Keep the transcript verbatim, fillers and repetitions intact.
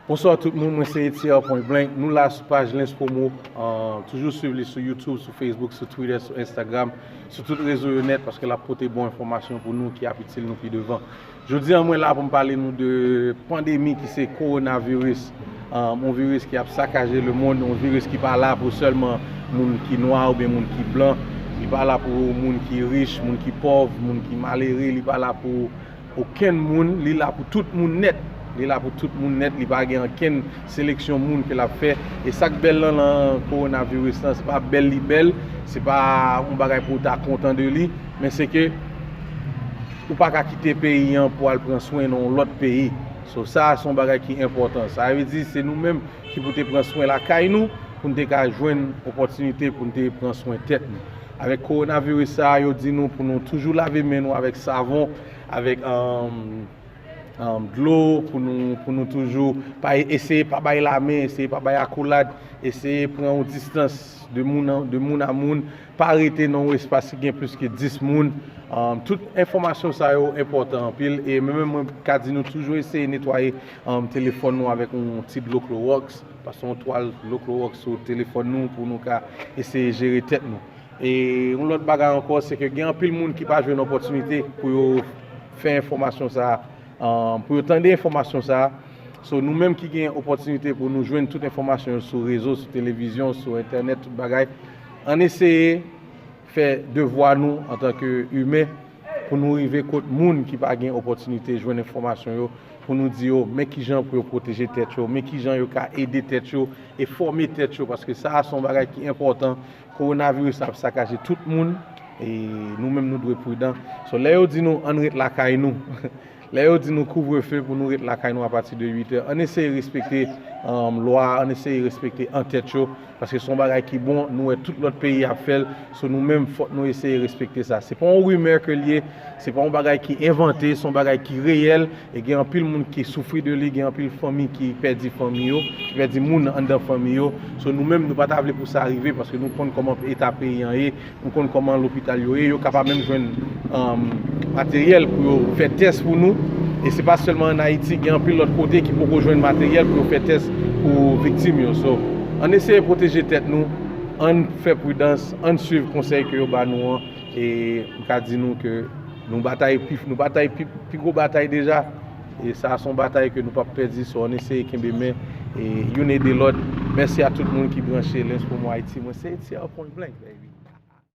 Bonswa tout moun, mwen se Etier Point Blank. Nou la sou paj Lens Promo. Uh, toujou swiv li sou YouTube, sou Facebook, sou Twitter, sou Instagram, sou tout rezo yo nèt paske l ap pote bon enfòmasyon pou nou ki ap itil nou pi devan. Jodi a, mwen la pou m pale nou de pandemi ki se kowonaviris. Um, yon viris ki ap sakaje lemonn, yon viris ki pa la pou sèlman moun ki nwa oubyen moun ki blan. Li pa la pou moun ki rich, moun ki pòv, moun ki malere. Li pa la pou okenn moun, li la pou tout moun nèt. Li la pou tout moun nèt, li pa gen ankenn seleksyon moun ke l ap fè. E sa k bèl lan, lan kowonaviris lan, se pa bèl li bèl, se pa yon bagay pou w ta kontan de li, men se ke ou pa ka kite peyi an pou al pran swen nan yon lòt peyi. So, sa a se yon bagay ki enpòtan. Sa vle di, se nou menm ki pou te pran swen lakay nou, pou n te ka jwenn opòtinite pou n te pran swen tèt nou. Avèk kowonaviris sa a, yo di nou pou nou toujou lave men nou avèk savon, avèk, um, um, dlo, pou nou, pou nou toujou pa eseye pa bay lamen, eseye pa bay akolad, eseye pran yon distans de moun an, de moun a moun, pa rete nan yon espas ki gen plis ke dis moun. Um, tout enfòmasyon sa yo enpòtan anpil e mwen menm mwen ka di nou toujou eseye netwaye, um, telefòn nou avèk yon ti dlo klowòks, pase yon twal dlo klowòks sou telefòn nou pou nou ka eseye jere tèt nou. E yon lòt bagay ankò, se ke gen anpil moun ki pa jwenn opòtinite pou yo fè enfòmasyon sa a, um, pou yo tande enfòmasyon sa a. So, nou menm ki gen opòtinite pou nou jwenn tout enfòmasyon yo sou rezo, sou televizyon, sou entènèt, tout bagay, ann eseye fè devwa nou antanke imen pou nou rive kot moun ki pa gen opòtinite jwenn enfòmasyon yo, pou nou di yo men kijan pou yo pwoteje tèt yo, men kijan yo ka ede tèt yo e fòme tèt yo, paske sa a se yon bagay ki enpòtan. Kowonaviris la ap sakaje tout moun e nou menm nou dwe pridan. So, lè yo di nou ann ret lakay nou, lè yo di nou kouvrefe pou nou ret lakay nou apati de uit è, ann eseye respekte, um, lwa a, ann eseye respekte antèt yo, paske se yon bagay ki bon, nou wè tout lòt peyi ap fè l, so nou menm fòk nou eseye respekte sa. Se pa yon rimè ke l ye, se pa yon bagay ki envante, se yon bagay ki reyèl, e gen anpil moun ki soufri de li, gen anpil fanmi ki pèdi fanmi yo, ki pèdi moun anndan fanmi yo. So nou menm nou pa ta vle pou sa rive, paske nou konn kòman eta peyi an ye, nou konn kòman lopital yo ye, yo ka pa menm jwenn, um, materyèl pou yo fè tès pou nou. E se pa sèlman ann Ayiti, gen anpil lòt kote ki poko jwenn materyèl pou yo fè tès pou viktim yo. So, ann eseye pwoteje tèt nou, ann fè pridans, ann swiv konsèy ke yo ba nou an. E m ka di nou ke nou batay pi, nou batay pi, pi gwo batay deja. E sa a se yon batay ke nou p ap pèdi, so ann eseye kenbe men e youn ede lòt. Mèsi a tout moun ki branche Lens Promo Ayiti. Mwen se Etier Point Blank, baby.